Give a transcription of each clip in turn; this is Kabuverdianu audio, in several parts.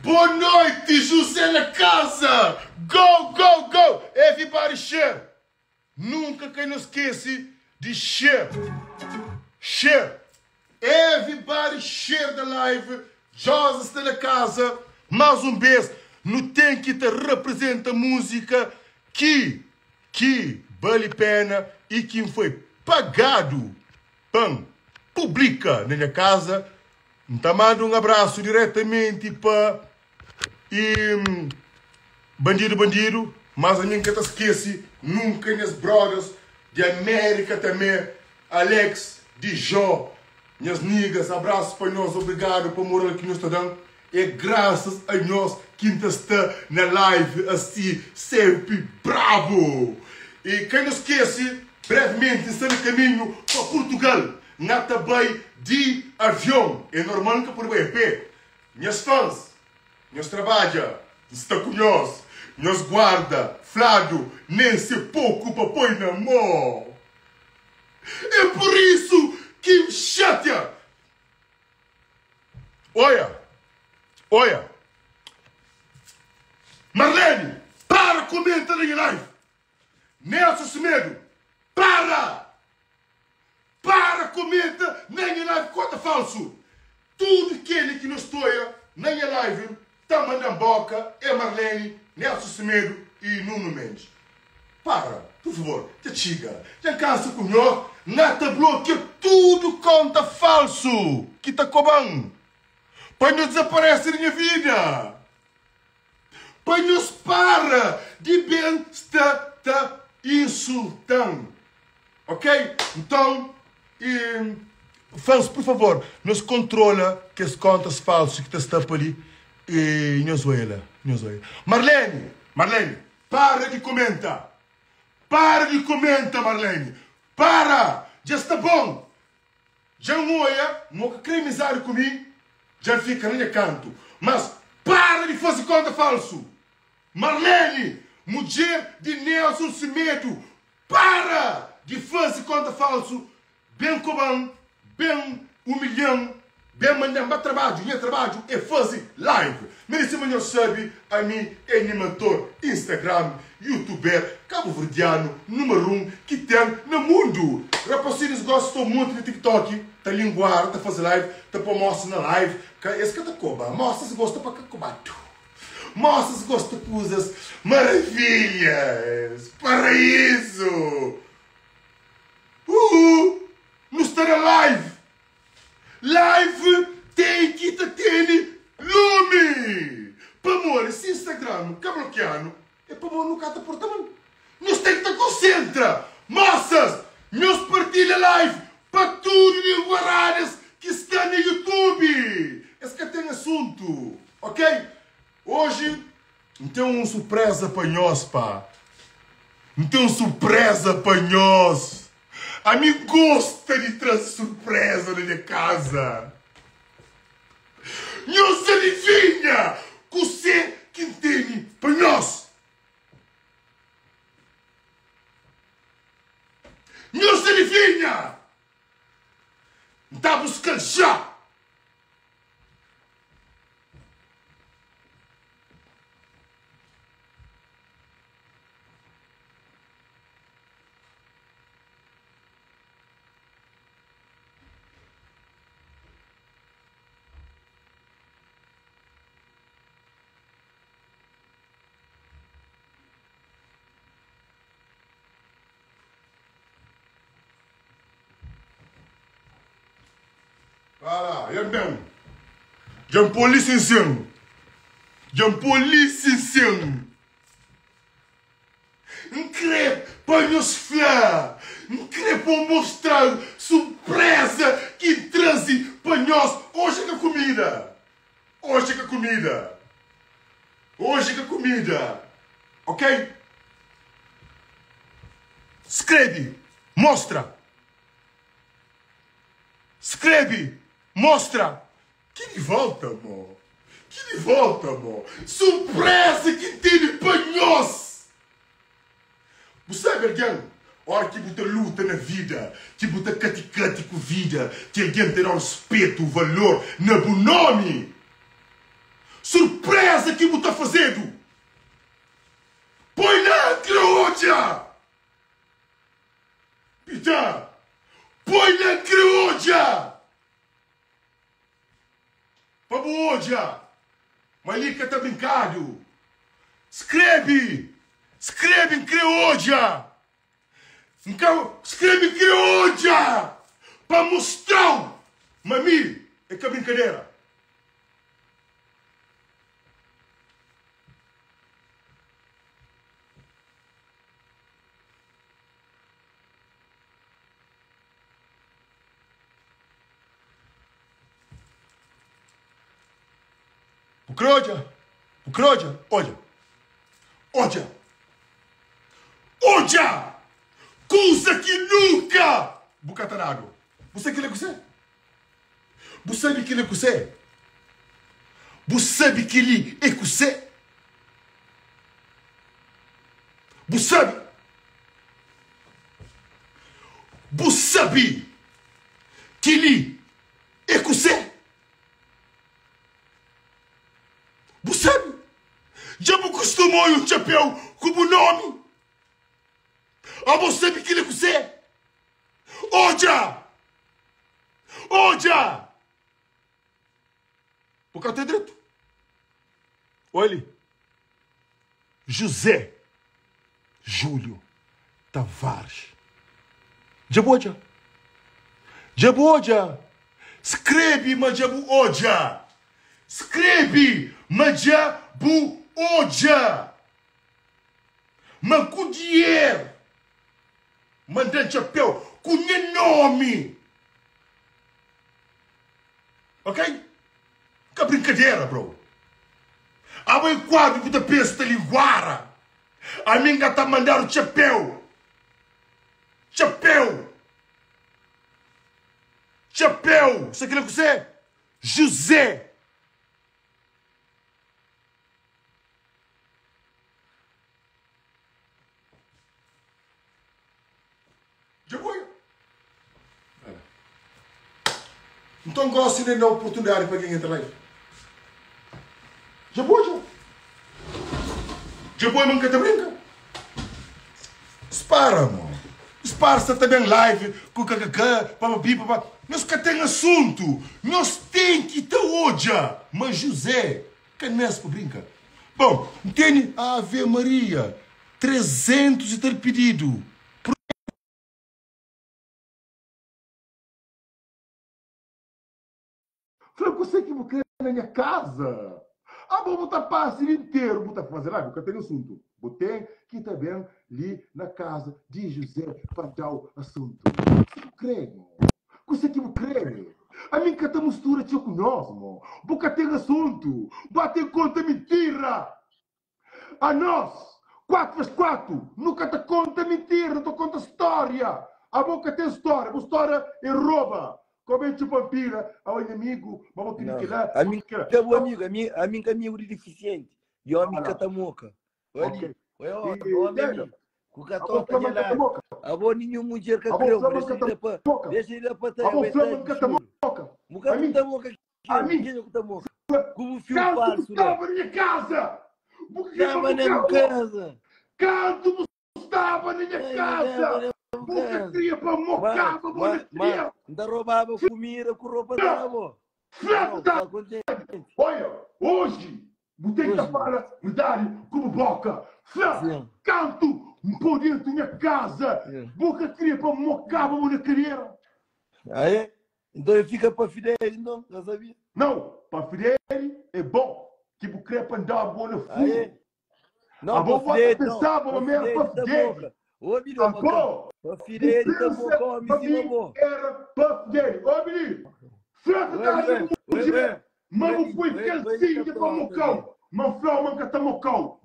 Boa noite, José na casa! Go, go, go! Everybody share! Nunca que não esquece de share. Share. Everybody share the live. José está na casa. Mais um vez, no tem que te representa música que, que vale pena e quem foi pagado pan publica na minha casa. Então mando um abraço diretamente para e bandido bandido, mas a mim que te esquece nunca minhas brothers de América também, Alex, de Jó, minhas niggas, abraço para nós, obrigado pela moral que nos está dando. É graças a nós que está na live assim, sempre bravo. E quem não esquece, brevemente está no caminho para Portugal, na também de avião. É normal que por bem, Minhas fãs, nós trabalha, está com nós, nós guarda, Flávio, nem se pouco para pôr na mão. É por isso que me chateia. Olha, olha. Marlene, para comenta na minha live. Nelson Semedo, para! Para, comenta na minha live, conta falso. Tudo aquele que nos toia na minha live, tá mandando boca, é Marlene, Nelson Semedo e Nuno Mendes. Para, por favor, te chega. Já cansa com o nata bloqueia tudo conta falso. Que tá coban. Para não desaparecer na minha vida. Para nos para de bem está tá insultando. Ok? Então, e, fãs, por favor, nos controla que as contas falsas que está por ali e nos olha, nos olha. Marlene, Marlene, para de comentar. Para de comentar, Marlene. Para! Já está bom. Já não olha, não quer amizade comigo, já fica no canto. Mas para de fazer conta falso. Marlene, mulher de Nelson Semedo, para de fazer conta falso. Bem coban, bem humilhão, bem mandando para trabalho. Meu trabalho é fazer live. Mas se melhor sabe, a mim é animador, Instagram, youtuber, cabo-verdiano, número 1 que tem no mundo. Rapazinhos gostam muito de TikTok, tá linguar, tá fazer live, tá pôr mostra na live. Esse que tá coba, mostra se gosta para cobato. Mostra se gosta de coisas maravilhas, paraíso. Nhos partilha live pa tudu linguaradas ki sta na YouTube. Es ka ten asuntu, ok? Oji N ten un surpreza pa nhos, pa. N ten un surpreza pa nhos. Ami gosta di traze surpreza na nha kaza. Nhos adivinha kuse ki N tene pa nhos? Nhos adivinha? N ta buska-l ja. Para, dja ben. Dja N pô li sin sin. Dja N pô li sin sin. N krê pa nhos fla, N krê pa N mostra-l surpreza ki N traze pa nhos. Oji é ka kumida. Oji é ka kumida. Oji é ka kumida. Ok? Skrebe, mostra. Skrebe, mostra. Ki di volta, mo. Ki di volta, mo. Surpresa ki N tene pa nhos. Bu sabe algen, ora ki bu ta luta na vida, ki bu ta kati-kati ku vida, ki algen ta da ruspetu, valor na bu nomi. Surpresa ki bu ta fazedu. Poi la, N kre odja. Pita, poi na kre odja Pa bu odja ma li ka ta brinkadu Skrebe, skrebe N kre odja N ka skrebe N kre odja Pa mostrau ma mi é ka brinkadera. Bu kre odja? Bu kre odja? Odja! Odja! Odja! Kuza ki nunka bu ka ta dadu. Bu sabe kel é kuzê? Bu sabe kel é kuzê? Bu sabe kel-li é kuzê? Bu sabe? Bu sabe kel-li é kuzê? Bu sabe? Dja bu kustuma oia un txapéu ku bu nómi? Abo sabe kel-li é kuzê? Odja! Odja! Bu ka ta dretu. Olha li. José Júlio Tavares. Dja bu odja? Dja bu odja? Skrebe ma dja bu odja. Skrebe ma dja bu odja. Ma ku dier Manda-m txapéu ku nha nómi. Ok? Ka brinkadera, bro. Abo é kuadru bu ta pensa ta linguara. Ami N ka ta mandadu txapéu. Txapéu. Txapéu. Sa kila kuzê? José. Dja boi. Nton gosi nen da oportunidadi pa algen entra live. Dja boi dja. Dja boi ma N ka ta brinka. Spara mo. Spara sta ta ben live ku kkk papapi papa. Nhos ka ten asuntu. Nhos ten ki ta odja ma José ka nes pa brinka. Bom, N tene Ave Maria 300 i tal pididu. Fla kuse ki bu kre na nha kaza. Abo bu ta pasa dia interu bu ta faze live, bu ka ten asuntu. Bu ten ki ta ben li na kaza di José pa dau asuntu. Kuse ki bu kre, mo? Kuse ki bu kre? Ami N ka ta mustura txeu ku nhos, mo. Bu ka ten asuntu. Ba ten konta mintira. Anos, 4 ves 4, nu ka ta konta mintira, nu ta konta stória. Abo ka ten stória, bu stória é roba. Ko ben txupa pila, abo nha amigu, ma bo pidi kila, Ami N ka bu amigu, ami ami N ka amigu di difisienti, di omi ki ka ta moka. Oli, oi omi, omi ami, ku ka toka nha ladu. Abo ninhun mudjer ka kreu, ma dexa di da pa, dexa di da pa ta, Abo fla ma N ka ta moka. Mu ka ta moka Ami. Kenha ku ta moka? Ku bu fiu Kantu bu falsu la. staba na nha kaza. Bu ka Staba bu na bu ka kaza. Kantu bu staba na nha Ai, kaza. staba na bu Bu ka kaza. kria pa Ma, mokaba bo ma, na ma, kria. N ta robaba kumida ku ropa da bo. Fla Não, verdadi. tá contente. Olha, hoje bu tem que Hoje. falar verdade com bu boca. Fla, Sim. canto um pô dentro minha casa. Sim. Bu ka kria pa mokaba bo na cadeira. Ah, é? Então eu fica pa Fidel, então, já sabia? Não, pa Fidel é bom que bu kre pa andar bo na Ah, é? furo. Não, A pa bo Fidel, bota não. pensava Pa ma era Fidel pa tá Fidel. boca. Ô, Bidô, A pa bo, Pa bu Fidel tá pensa boca, homem, pa cima mim bo. era pa Fidel. Ô, menino, fla Ué, verdade ué, ku ué, mulher, ué. ma bu Ué, poi ué, ué, calcinha tá pa torta, mocau. Ma fla ma nka ta mocau.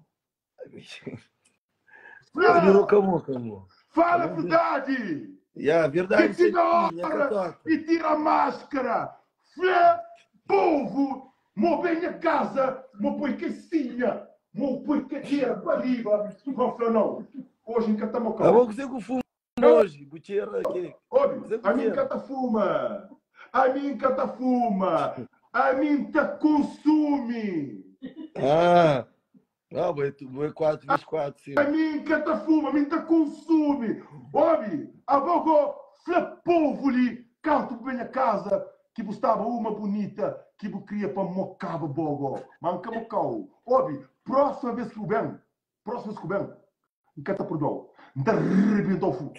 Fla! Fla! Moca, mo. Fala verdade! Ya, verdade, Que tira a minha hora catota. e tira a máscara. Fla, povo, mo bem na casa, mo põe calcinha, mo põe cadeira para riba. Não fla não. Hoje nunca tá A mocau. bom que você com fumo hoje, Gutierrez aqui. Obi, Você a mim Gutierrez. cata fuma. A mim cata fuma. A mim tá consome. Ah, ah, boi, boi 4 vezes 4, sim. A mim cata fuma, a mim tá consome. Obi, a bogo fla povo li, canto bem na casa, que bu estava uma bonita, que bu queria pa mocaba bogo. Manca mocau. Obi, próxima vez que o bem, próxima vez que o bem, nunca te perdoou. Não te arrebenta o fu.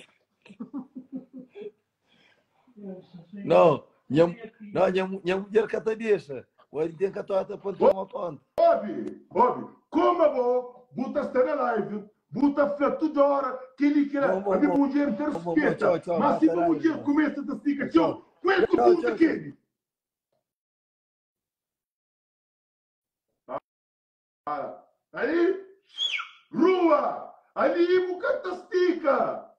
Não, minha, não, minha, minha mulher que te deixa. O ele tem que tocar para tomar conta. Obi, obi, como a bo, buta está na live, buta fla toda hora que ele quer, Bom, bom, a minha bom. mulher te Bom, bom, bom, respeita. tchau, tchau, Mas se a mata mulher live, começa a te ficar, Tchau. tchau, qual é que Tchau, tu tchau, quer? Ah, Ali, rua, ali buca estica.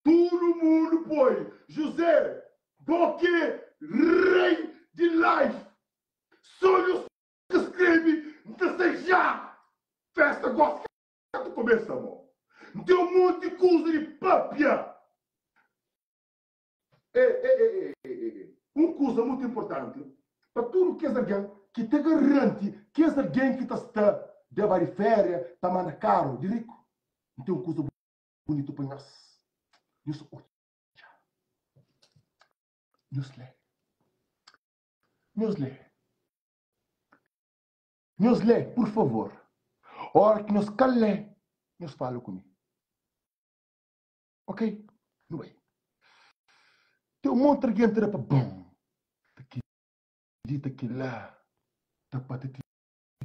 Todo mundo põe. José, Boque, rei de live. Sonhos que escreve, não sei já. Festa gosta que começa, amor. Tem um monte de coisa de papia. É, é, é, é, é, é. Uma coisa muito importante para tudo que é alguém que te garante que é alguém que está de vai de férias, tá manda caro, de rico. Tem uma coisa bonita para nós. Nós olha. Nós lê. Nós lê. Nós lê, por favor. Hora que nós calé, nós fala comigo. Ok? Não vai. Tem um monte de gente para bom. Tá aqui, tá aqui lá. Tá patati,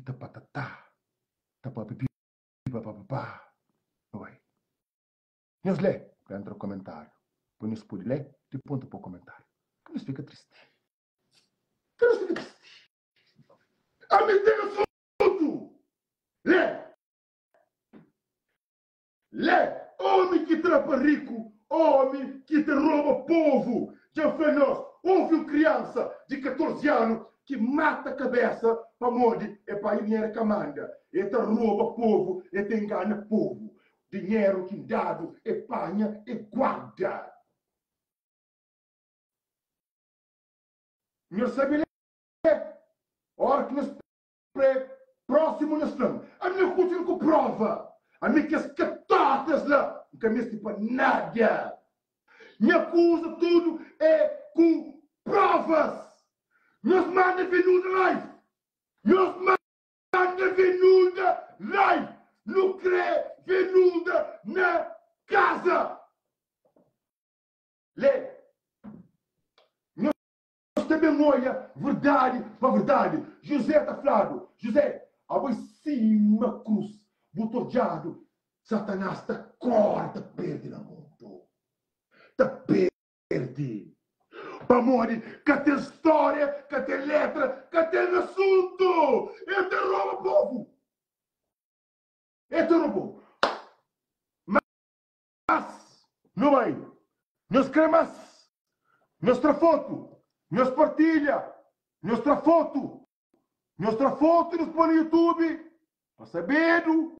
tá patatá. Tá papipi, papapá. Não vai. Nós lê, para entrar comentário. Depois nós pode ler, depois ponto para o comentário. Que nós fica triste. Que nós fica triste. A mim tem assunto. Lê. Lê. Homem que trapa rico, homem que te rouba povo. Já foi nós. Houve uma criança de 14 anos que mata a cabeça para morrer. É para dinheiro que manda. É te rouba povo, é te engana povo. Dinheiro que dado é panha e guarda. Nós sabe ler. Hora que nós pré próximo nós estamos. A minha cultura com prova. A minha que as catotas lá. Nunca me para nada. Minha acusa tudo é com provas. Nós manda venuda live. Nós manda venuda live. Não crê venuda na casa. Lê. Nós também Testemunha verdadi pa verdadi. Juzé ta fladu, Juzé, abo é sima krus, bu ta odjadu, Satanás ta kóre, ta perde na mundu. Ta perde. Pamodi ka ten stória, ka ten létra, ka ten asuntu. El ta roba povu. El ta roba povu. Mas nu bai. Nhos kre mas? Nhos tra fotu, nhos partilha, nhos tra fotu, nhos tra fotu nhos poi na youtube pa sabedu,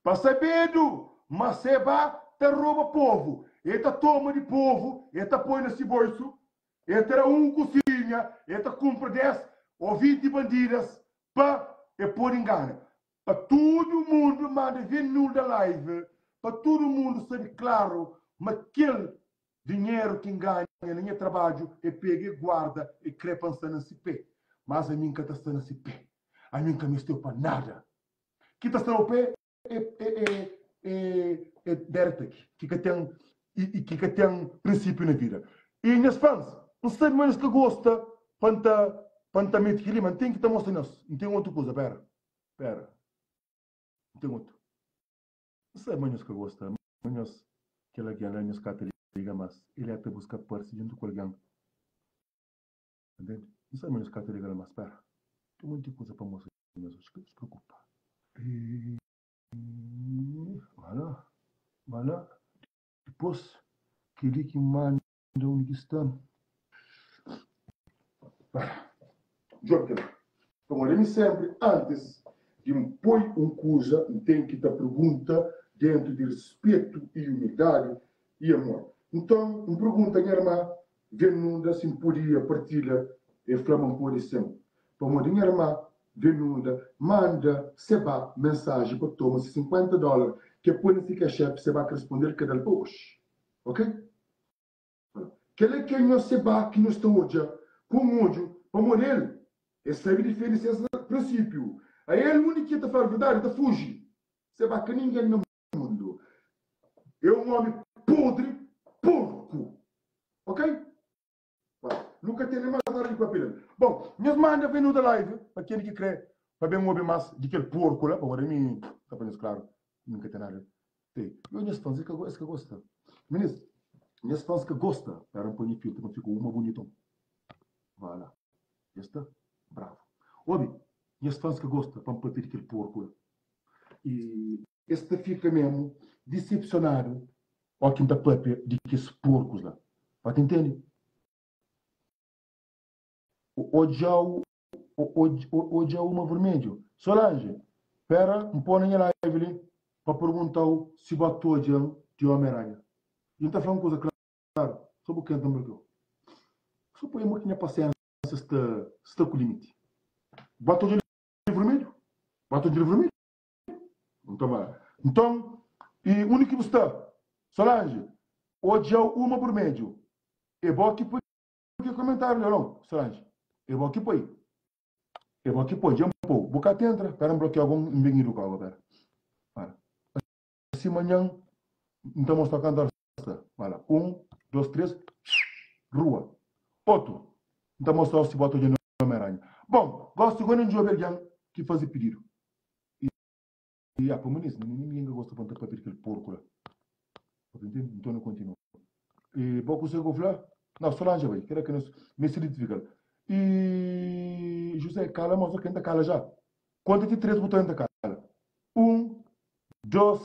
pa sabedu ma Seba ta roba povu, e ta toma di povu, e ta poi na si boisu, e ta da un kusinha, e ta kumpra 10 o 20 bandidas pa e podi ngana. Pa tudu mundu manda vinul da live pa tudu mundu sabi klaru ma kel dinheru ki nganha na nha trabadju e pega e guarda e kre pa nsta na si pe mas ami nka ta sta na si pe ami nka mesteu pa nada ki ta sta na bu pe e e e e Berta ki ka ten i ki ka ten prinsipiu na vida i nhas fans n sabi ma nhos ka gosta pa nta pa nta meti keli ma nten ki ta mostra nhos nten otu kuza pera. Pera, N ten otu. N sabe ma nhos ka gosta, ma nhos, kel algen la, nhos ka ta liga más. El é ta buska parse djuntu ku algen. Ntende? N sabe ma nhos ka ta liga la más. Pera, ten monti kuza pa mostra nhos oji. Ka nhos preokupa. Wala, wala. Dipôs, kel-li ki N manda. Di undi ki sta? Djobe kel-la. Pamodi ami sénpri, antis di N poi un kuza, N ten ki ta pergunta déntu di ruspetu i umildadi i amor. Nton, N pergunta nha irma Venunda si N podia partilha. El fla ma N pode sin. Pamodi nha irma Venunda manda Seba mensaji pa toma se 50 dólar ki el poi na se cash app, Seba ka responde-l, ka da-l pa oxi. Ok? Kel é kel nhos seba ki nhos ta odja ku un odju, pamodi el é sabe difende ses prinsipiu. A el undi ki el ta fla verdadi, el ta fuji. Seba ka ningen na mundu. É un omi podri, porku. Ok? Nu ka tene mas nada di papia del. Bon, nhos manda venuda live pa ken ki kre pa ben obi mas di kel porku la, pamodi ami ta pa nhos klaru, mi ka ten nada. Te, yo nhas fans es ka es ka gosta. Minis, nhas fans ka gosta. Pera N poi nha filtro pa N fika uma boniton. Vala. Dja sta? Bravo. Obi, nhas fans ka gosta pa N papia di kel porku la. I es ta fika memu disepsionadu ó ki N ta papia di kes porkus la. Ba ta intende? Odja-u, odja-u ma vermedju. Solange, pera N pô na nha live li pa pergunta-u si bo ta odja-m di Homem-Aranha. I N ta fla un kuza klaru, so bu kenta N blokiau. So poi amor ki nha pasiénsia sta sta ku limiti. Bo ta odja-m di vermedju? Bo ta odja-m di vermedju? Nton, ba. Nton, i undi ki bu sta? Solange, odja-u uma burmedju. É bo ki poi kel komentariu li, o nau? Solange, É bo ki poi. É bo ki poi. Dja N pou. Bu ka ta entra. Pera N blokiau ago N ben iduka-u ago, pera. Para. Asi manhan N ta mostra-u kantu ora sta. Ba la. Un, dos, tres, rua. Otu, N ta mostra-u si bo ta odja Homem-Aranha. Bon, gosi gó N djobe algen ki faze pididu. I ya, pa minis, ningen ka gosta pa N ta papia di kel porku la. Bo ta ntende? Nton nu kontinua. I bo kuse ku fla? Nau, Solange bai, kila ki nos meste identifika-l. I José kala mos, ok, N ta kala ja. Konta ti tres bu ta N ta kala. Un, dos,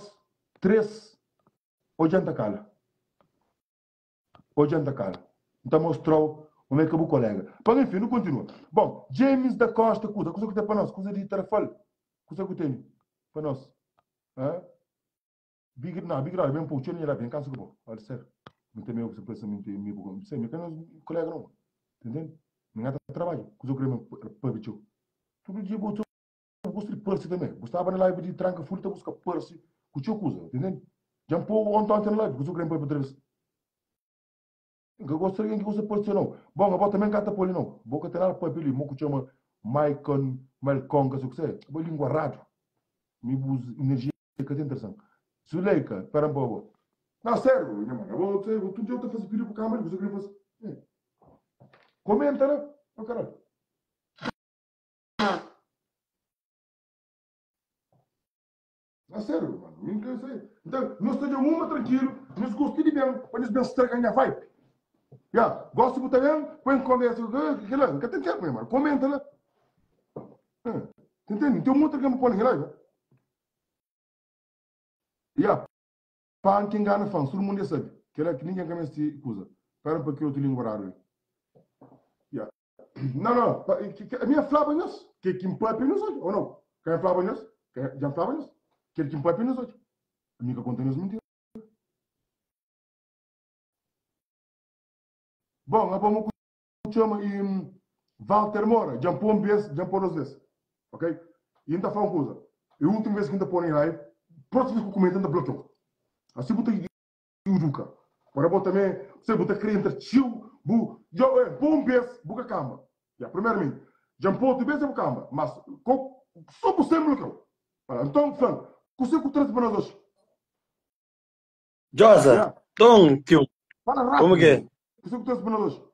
tres, odja N ta kala. Odja N ta kala. N ta mostrau ma mi é ka bu kolega. Bon, enfin, nu kontinua. Bon, James da Costa kuza, kuza ku ten pa nos, kuza di Tarafal, kuza ku tene pa nos. Ha? Big, na, Big Brother, ben pou txeu na ben kansa ku bo. Olha, sério. Mi ta meu, pensa mi te mi bu, sei, mi ka nos kolega não. Tá entende? Mi ngata trabalho, kuza ku kreme pa txeu. Tudo dia bo bu gosta di parse tanbe. Bu staba na live di tranka fulha ta buska parse ku txeu kuza, ta intende? Dja N pô-u onti onti na live, kuza ku krê N poi pa otra bes. N ka gosta di algen ki gosta di parse nau. Bon, abo tanbe N ka ta pô li nau. Bo ka ten nada pa papia li, mo ku txoma Maicon, Malcon, ka se kusé. Abo é lingua radu. Mi bus enerjia ka ta interesan. Zuleika, pera N pô abo. Nau, sériu, nha mano, abo tudu dia bu ta fase pididu pa kama li, kuza ku krê N fase. Komenta la. Oh, caralho. A sério, mano. Nunca sei. Então, nós estamos uma tranquilo, nós gostamos de bem, para nós bem estragar a vibe. Yeah. Gosto de bem, põe conversa, que lá, nunca tem tempo, mano. Comenta lá. Entende? Tem um outro que me põe lá. Yeah. Pá, quem engana fã, todo mundo já sabe. Que lá que ninguém começa a coisa. Espera para que outro língua raro. Yeah. Não, não. A minha flava nós, que quem põe nós hoje, ou não? Quem flava nós? Já flava nós? Que quem põe nós hoje? A minha conta nós mentira. Bom, a vamos chama e Walter Moura, já põe um vez, já põe duas vezes. Ok? E ainda fala uma coisa. E a última vez que ainda põe em live, próxima vez que eu comento, ainda bloqueou. Assim bota educa. Agora bota também, você bota querer entre tio, bu, já é, põe um vez, buca cama. Já, primeiramente, já põe outro vez, é cama. Mas, com, só você bloqueou. Então, Fran, você que traz para nós hoje. Josa, então, tio. Fala rápido. Como que é? Você que traz para nós hoje.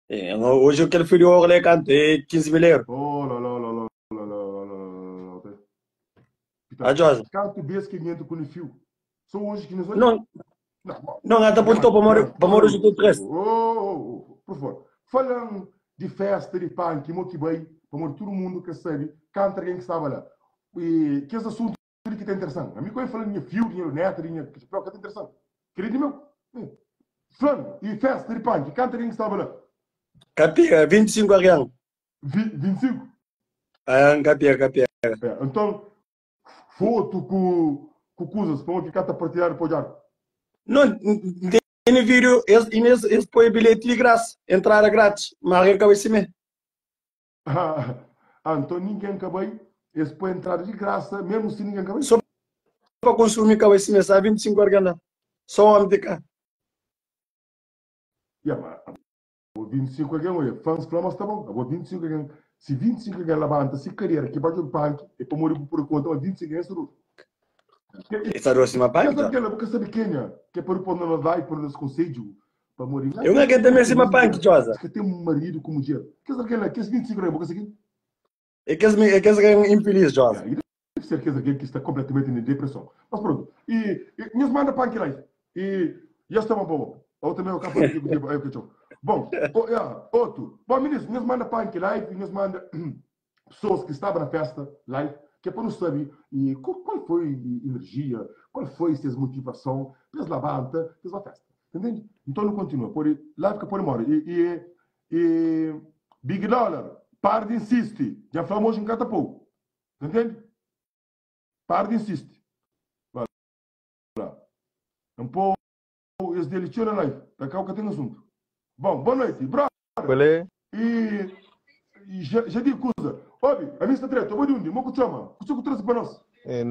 É, hoje eu quero filho olha canto, é 15 mil euros. Oh, lá, lá, lá, lá, lá, lá, lá, lá, lá. A Josa. Canto vez que entra com o fio. Só hoje que nós Não. Não, não, até por topo, para morrer de três. Oh, por favor. Falando de festa de punk, motivei, para morrer todo mundo que sabe, canta alguém que estava lá. E que esse assunto que está interessante. A mim, quando eu falo de fio, dinheiro neto, dinheiro, que está interessante. Querido meu, falando de festa de punk, canta alguém que estava lá. Capia, 25 alguém. 25? Ah, capia, capia. É, então, foto com com coisas, para ficar a partilhar para olhar. Não, tem vídeo, eles, eles põem bilhete de graça, entrada grátis, mas alguém acaba em mesmo. Ah, então ninguém acabei, eles põem entrada de graça, mesmo se ninguém acabei. Só para consumir acaba em mesmo, sabe 25 organa, só homem de cá. Yeah, mas, 25 alguém, olha, fãs flamas tá bom, agora 25 alguém, se 25 alguém levanta, se carreira, que vai jogar punk, e para morrer por conta, mas 25 alguém é surdo. Essa doce uma parte. Porque sabe quem é? Que é para o povo não vai por nos conselho para morrer. Eu não quero também ser uma punk, Josa. Que tem um marido como dinheiro. Que sabe quem é? Que esse 25 euros, porque aqui. É que esse é que esse infeliz, Josa. Deve ser que esse que está completamente em depressão. Mas pronto. E nos manda punk lá. E já estamos bom. Ou também o café que eu Bom, outro. Bom, ministro, nos manda punk live, nos manda pessoas que estavam na festa live. Que é para não saber e qual, foi a energia, qual foi a motivação, eles levanta, fez uma festa. Entende? Então não continua. Por lá fica por embora. E, e, e Big Dollar, para de insistir. Já falamos hoje em cada pouco. Entende? Para de insistir. Vai lá. Um pouco, esse dele tira live. Daqui a pouco tem assunto. Bom, boa noite, brother. Valeu. E, e já, já digo coisa. Obi, a minha está treta, vou de onde? Mo chama. O que trouxe para nós? É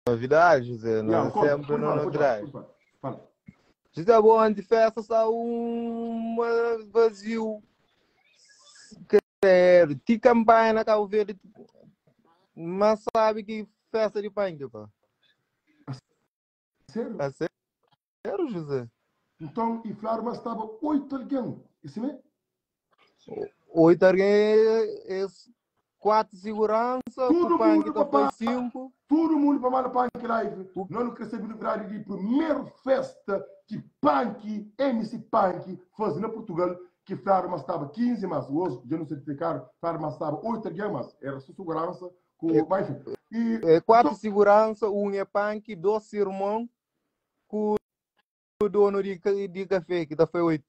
novidade, José. Nós sempre não novidade. Fala. José, bom, de festa está um vazio. Quero, ti campanha na Cabo Verde, mas sabe que festa de punk, pá. Sério? A sério, José? Então, e Flávio, mas estava oito alguém. Isso mesmo? Oito alguém, é quatro segurança, Todo o punk mundo tá para foi cinco. Todo mundo para mais Punk Live. Nós não recebemos novidade de primeira festa que Punk, MC Punk, faz na Portugal, que Flávio mas estava 15, mas hoje já não certificaram, Flávio mas estava 8 alguém, mas era só segurança com o mas, enfim. E, É, quatro segurança, um é punk, dois irmãos, com o dono de, de café, que tá foi oito.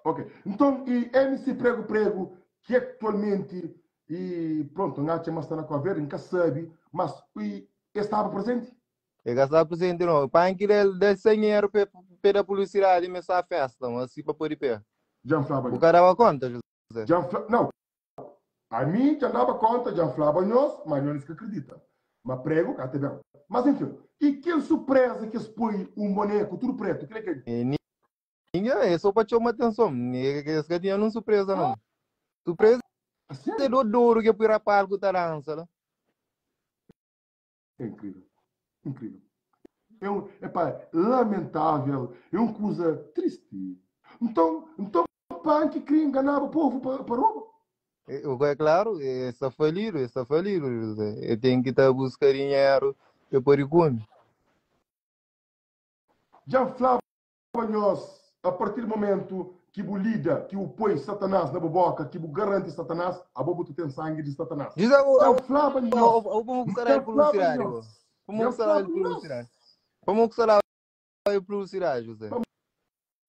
Ok. Então, e MC Prego Prego, que atualmente, e pronto, não acha mais está na cover, nunca sabe, mas e, estava presente? Ele estava presente, não. O punk dele deu 100 euros pela publicidade e a festa, mas assim para pôr de pé. Já falava. O cara dava conta, José. Já não. A mim já dava conta, já falava nós, mas não se acredita. Mas prego, cá até bem. Mas enfim, e que surpresa que se põe um boneco tudo preto, que é que é? Ninguém, é só para chamar atenção. Esse cara tinha não surpresa, não. Surpresa é do duro que põe rapaz com tarança, né? É incrível. Incrível. É um, epá, lamentável. É uma coisa triste. Então, então punk queria enganar o povo para, para roubo. É claro, é está falido, está falido, José. Ele tem que estar a buscar dinheiro para poder comer. Dja N flaba nhos, a partir di momentu ki bu lida, ki bu poi Satanás na bu bóka, ki bu garanti Satanás, abo bu ta ten sangi di Satanás. José, Dja N flaba nhos, como que dja será N flaba publicidade? nhos, Como dja que N será flaba nhos. publicidade? Como que será publicidade, José?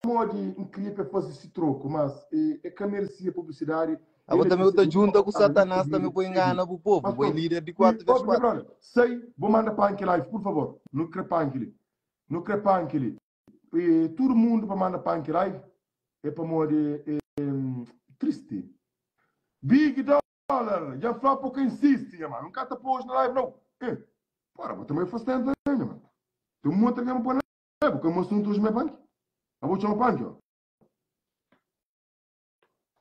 Pamodi N kria pa el faze si troku, mas e ka meresia publisidadi. Abo El também é ta junta ku tava Satanás também para engana o povo, Mas boi pronto. líder de E, 4 vezes ó, meu 4. brother, sai, vou mandar punk live, por favor. Não crê punk ali. Não crê punk ali. E todo mundo para mandar punk live é para morrer é, triste. Big Dollar, já falou pouco insiste, minha mano. Não cata pôs na live, não. É. Porra, vou também fazer tempo, minha mano. Tem um monte de gente para na live, porque é um assunto hoje, meu punk. Eu vou chamar punk, ó.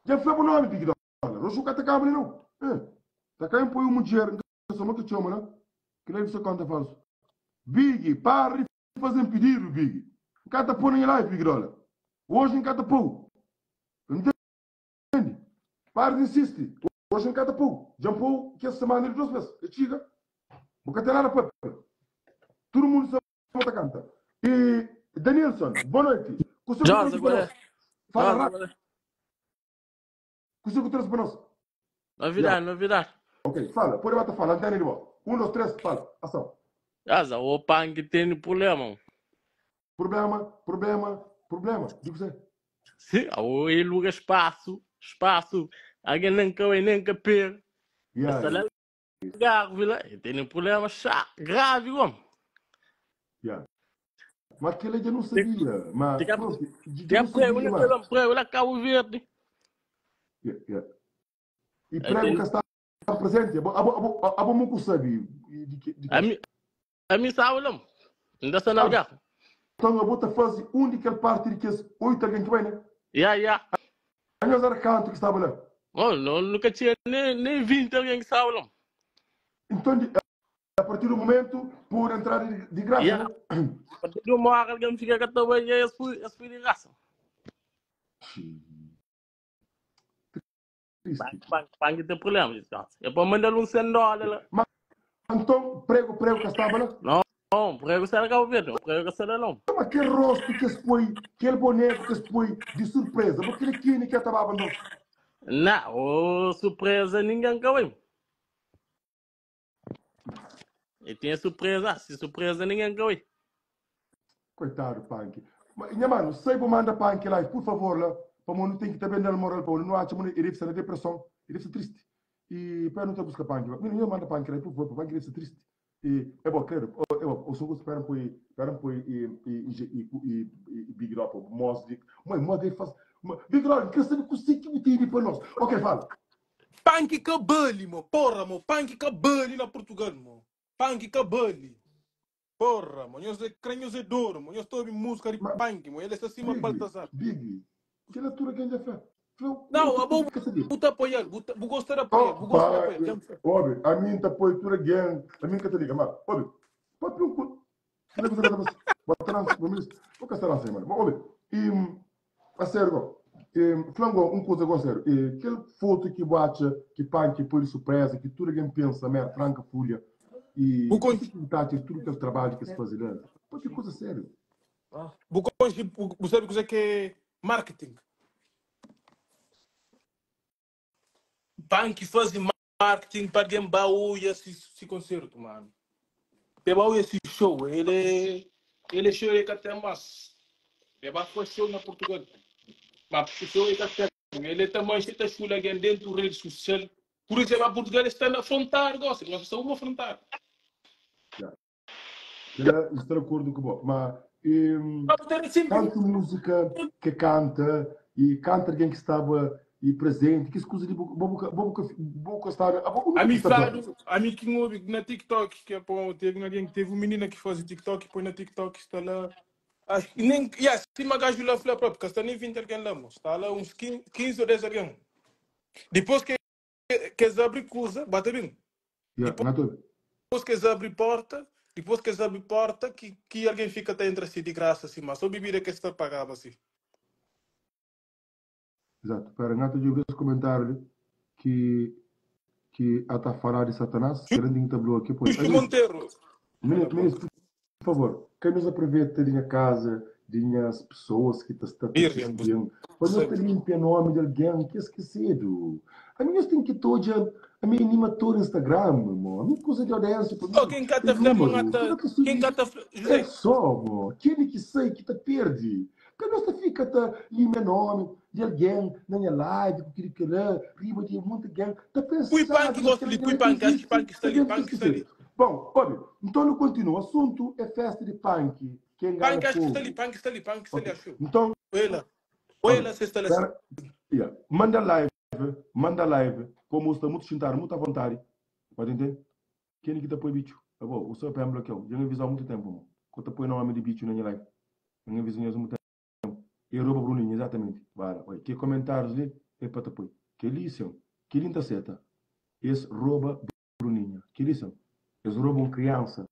Já falou o nome, Big Dollar. Hoje o cara tá acaba, não. É. Tá caindo põe uma mulher, não sei que chama, né? Que leve sua conta falso. Big, para de fazer um pedido, Big. O cara tá pondo em live, Big Dollar. Hoje não cata pou. Entende? Para de insistir. Hoje não cata pou. Já pou que essa semana ele duas vezes. E chega. Não tem nada para. Todo mundo sabe como canta. E Danielson, boa noite. Consigo Josa, trouxe para qual é? nós. Fala Josa, rápido. qual é? Consigo trouxe para nós. Novidade, novidade. Ok, fala. Pode bater fala. Antena de bola. Um, dois, três, fala. Ação. Josa, o punk tem problema. Problema, problema, problema. Digo você. Sim, o ele luga espaço, espaço. Alguém nem cai, nem caper. Yeah, Essa lá lugar, vila. Ele tem um problema chato, grave, homem. yeah. Mas aquele já não sabia. Mas, Fica- pronto, já Tem não prego, sabia, né? mas. Prego lá, Cabo Verde. Yeah, yeah. E Aí prego tem- que está presente. Abo, abo, abo, abo muito sabe. De, de, de, A mim, a mim sabe, não. Ainda está na lugar. Então, a bota faz um de aquela parte de que as oito alguém que vai, né? Yeah, yeah. A nós era canto que estava lá. Oh, não, nunca tinha nem, nem 20 alguém que sabe, não. Então, de, a partir do momento, por entrar de, de graça, Yeah. né? A partir de uma hora, alguém fica com a tua e esse foi, esse foi de graça. Triste. Punk, punk tem problema, diz, Josa. É para mandar um 100 dólares lá. Então, prego, prego que estava lá. Não, prego será Cabo Verde, não, prego será não. Mas aquele rosto que se põe, aquele boneco que se põe de surpresa, porque ele aqui nem quer estava abandonado. Não, oh, surpresa ninguém caiu. E tinha surpresa, se surpresa ninguém caiu. Coitado, Punk. Mas, minha mano, sei vou mandar Punk lá, por favor, lá. Para não tem que também dar moral para não acha, ele deve ser na depressão, ele deve ser triste. E para não ter buscar Punk, mas não manda Punk lá, por favor, Punk deve ser triste. E é bom, claro, é bom, o senhor espera por espera por e e e e e Big Rock, Mos, mãe, Mos deve fazer, Big Rock, quer saber o que que tem para nós? Ok, fala. Punk cabali, mo. Porra, mo. Punk cabali na Portugal, mo. Punk cabali. Porra, mo. Nós é crânio é duro, mo. Nós estou ouvindo música de punk, mo. Ele está acima Big, Baltazar. Big, que altura que ainda faz? Não, a boa buta apoiar, buta, bu gosta de apoiar, bu gosta de apoiar. Já- Óbvio, a mim tá apoio tudo again, a mim que te liga, mas, óbvio, pode um cu. Vou casar lá, mano. Óbvio, e, a sério, e, flango, um coisa agora, sério, e, aquele foto que bate, que punk, põe de surpresa, que tudo alguém pensa, merda, tranca folha, e O con- que tá, tudo aquele trabalho que se faz lá, pode ser coisa séria. Bu conche, bu bu sabe coisa que é marketing. Punk faz marketing para alguém baúia esse, esse concerto, mano. Tem baúia esse show. Ele, ele é show ele que até mais. Ele vai fazer show na Portugal. Mas o show é que até. Ele também está chula alguém dentro da rede social. Por isso, a Portugal está na fronteira, gosta. Nós estamos na fronteira. Ela está de acordo com o mas, e, Mas tem sempre. tanto música que canta e canta alguém que estava e presente, que escusa de boca boca boca boca está a boca A mim está falo, a mim que ouve na TikTok, que é pô, teve alguém que teve uma menina que faz TikTok, põe na TikTok, está lá. Acho que nem, yeah, se uma gajo lá fala próprio, porque está nem 20 alguém lá, moço. Está lá uns 15, 15 ou 10 alguém. Depois que que eles abrem coisa, bate bem. Yeah, não tô. Depois que eles abrem porta, depois que eles abrem porta, que, que alguém fica até entre si de graça, assim, mas só bebida que está pagava, assim. Exato. Espera, não tô de esse comentário ali, que Ki ki ata fala di Satanás, kel algen ki ta blokia poi. Xuxu Monteiro. Minis, por favor, ka nhos aproveita di nha kaza, di nhas pesoas ki ta sta ta sisti-m, pa nhos ta limpia nomi di algen ki é skesedu. Ami nhos ten ki ta odja, ami é animator Instagram, mo. Ami kuza di audiênsia pa mi Ken ka é ta fla ma númeru. nga ta, Kuza ta ken subi ka ta fla, é José. só, mo. Ken ki sai ki ta perde. Ka nhos ta fika ta limia nomi di algen na nha live ku kili kila riba di monti algen ta Pui pensadu panki ma gosi kel li, algen pui la ka panki, acho ki izisti panki sta ta li, ben ta panki sta li. skese. Bon, obi, nton nu kontinua. Asuntu é festa di panki ke ngana Panki acho ki sta li, povu. panki sta li, panki sta li, Ok, acho eu. nton, Oi la, oi obi, la se sta la. pera, yeah, manda live, manda live, komu sta mutu xintadu, mutu avontadi, ba ta intende? Kenny ki ta poi bitxu? Abo, u sabe pa N blokiau. Dja N avizau mutu tempu mo. Ko ta poi nomi di bitxu na nha live. N aviza nhos mutu tempu. E roba Bruninho, exatamenti. Bara, oi, ke komentarius li e pa ta poi. Keli sin, keli N ta seta. Es roba Bruninha. Keli sin, es roba un kriansa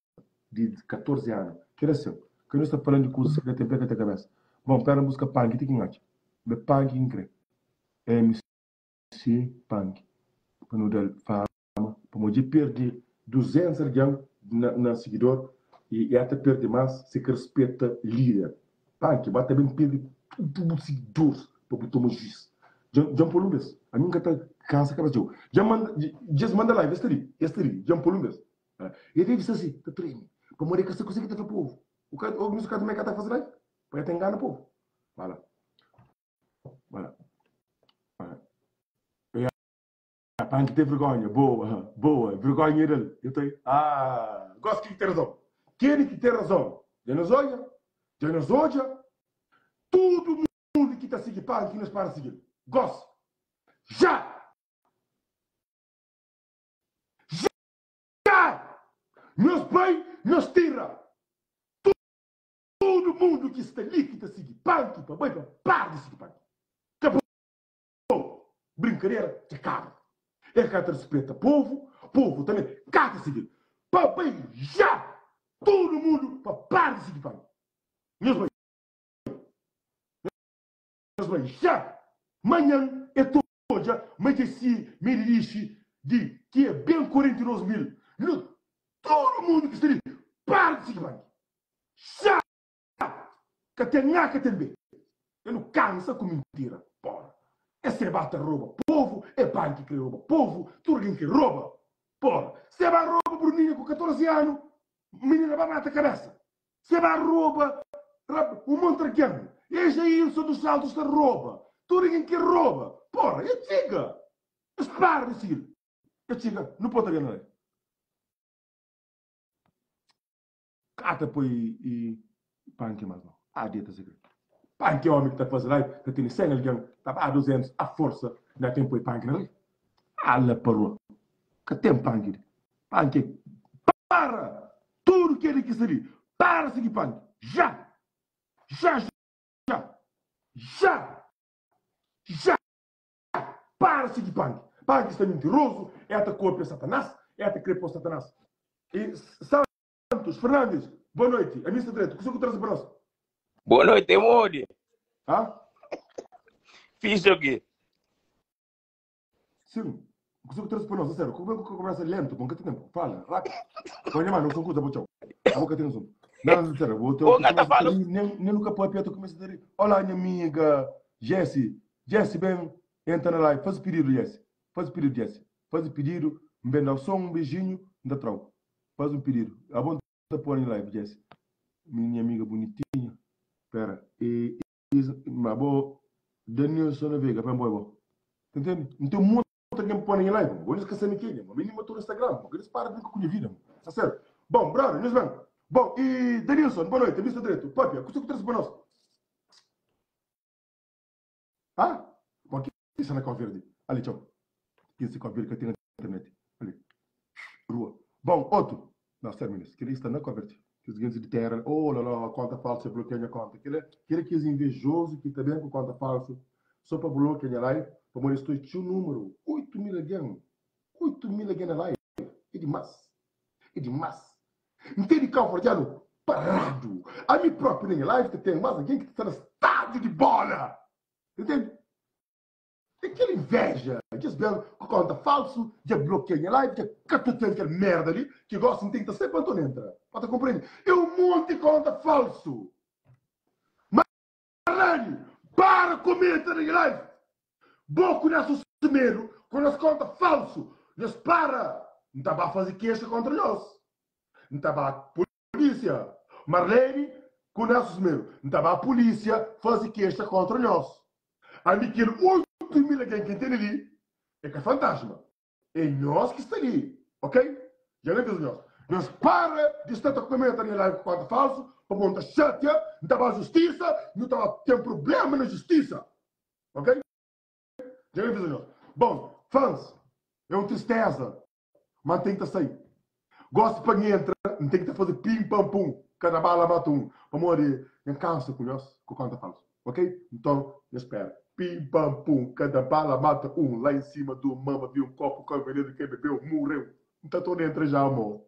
di 14 anu. Kela sin, ka nhos ta falan di kuzas ki ka ten pe ka ten kabesa. Bon, pera N buska panki ti ki N atxa. Be panki ki N kre. MC Panki. Pa nu dal fama. Pamodi dja perde 200 algen na sigidor i el ta perde mas si ka rispeta lider. Panki ba ta ben perde tudu bu sigidoris pa bu toma juiz. Dja N pol un bes. Ami N ka ta kansa kabes djeu. Dja manda dja es manda live es sta li es sta li dja N pol un bes. E debe sta si ta treme pamodi e ka sa kuse ki ta fla povu. U ka obi ka ta ka ta fasi live pa e ta ingana povu. Bala bala bala. Panki ten vergonha, boa, boa, vergonha é del. Eu tenho, ah, gosto quem tem razão. Quem que tem razão? Já nos olha, já nos olha. Todo mundo que tá seguir Panki nos para seguir. Gosto. Já! Já! Nos pai, nos tira. Todo mundo que está ali que tá seguir Panki, pa bai, pa para de seguir Panki. Bom, brinkadera dja kaba. El ka ta rispeta povu, povu tanbe ka ta sigi-l. Pa bai ja! Tudu mundu pa para di sigi Panki. Nhos bai. Nhos bai ja! Manhan e ta odja ma dja si ma e dixi di ki e ben 42 mil. Nu tudu mundu ki sta li para di sigi Panki. Ja! Ka ten A ka ten B. E nu kansa ku mintira. Pora. E seba ta roba povu, e banki kre roba povu, tudu algen kre roba. Pora. Seba roba Bruninha ku 14 anu, minina ba mata kabesa. Seba roba un monti algen. E Jailson dos Santos ta roba. Tudu algen kre roba. Pora. E txiga. Es para di sigil. E txiga. Nu pota algen na lei. Ka ta poi i panki mas no. Ah dia ta segredo. Panki omi ki ta fazi live ta tene 100 algen ta ba 200 a forsa na ten poi panki na live. Ah la pa rua. Ka ten panki li. Panki é para tudo keli ki sta li. Para sigi panki. Já! Já já! Já! Já! Para sigi panki. Panki sta mintiroso, é ta kopia satanás, é ta kre po satanás. E Santos Fernandes, boa noite. A mim está direto. Kuse ku traze pa nós? Boa noite, Modi. Hã? Fixe aqui. Sim. Kuse ku traze pa nós? A sério, como é que conversa lento? Bom, que tem tempo. Fala, rápido. Põe mano, são coisa, tchau. A boca tem assunto. Não, não, sério, vou ter Ô, gata, fala. Nem, nem nunca pode tu começa a rir. Olá, minha amiga Jessie. Jessie, bem, entra na live. Faz pedido, Jessie. Faz pedido, Jessie. Faz pedido. Me dá só um beijinho, me dá trau. Faz um pedido. Abo ta pôr em live, Jess. Minha amiga bonitinha. Pera. E, e, abo Danilson Navega, pa embora, bo. Tá entende? Não tem um monte de alguém pôr em live. Vou esquecer me quem, mas menino matou no Instagram. Porque eles param de brincar com minha vida. Tá certo? Bom, brother, nos vemos. Bom, e Danilson, boa noite. Mr. Direito. Papia, o que você trouxe para nós? Ah? Bom, aqui está na Cabo Verde. Ali, tchau. Aqui está Cabo Verde, que tem na internet. Ali. Rua. Bom, outro. Não, sério, meninos. Aquele está na Cabo Verde. Aqueles gente de terra. Oh, lá, lá, conta falsa, bloqueia minha conta. Aquele, aquele que é invejoso, que também com conta falsa. Só para bloquear minha live. Para morrer, estou tinha um número. 8 mil alguém. 8 mil alguém na live. É demais. É demais. Entende, cabo-verdiano? Parado. A mim próprio na minha live tem mais alguém que está no estádio de bola. Entende? Aquela inveja. Dja-s ben ku konta falsu, dja blokia nha live, dja ka ta ten kel merda li ki gosi N ten ki ta sai pa N torna entra. Pa ta konprende? É un monti konta falsu. Marlene, para komenta na nha live. Bo ku Nelson Semedo ku nhos konta falsu, nhos para. N ta ba faze kexa kontra nhos. N ta ba polísia. Marlene ku Nelson Semedo, N ta ba polísia faze kexa kontra nhos. Ami kel 8000 algen ki N tene li é ka fantasma. É nhos ki sta li, ok? Dja N avisa nhos. Nhos para di sta ta komenta nha live ku konta falsu pabô N ta xatia, N ta ba justisa, nu ta ba ten prublema na justisa. Ok? Dja N avisa nhos. Bon, fans, é un tristeza Ma N ten ki ta sai. Gosi pa N entra, N ten ki ta faze pim pam pum, kada bala mata un, pamodi N kansa ku nhos ku konta falsu. Ok? Nton, nhos spera. Pim pam pum, kada bala mata un, la en sima du mama vi un kopu ku venenu, ken bebeu, mureu. N ta torna entra ja, amor.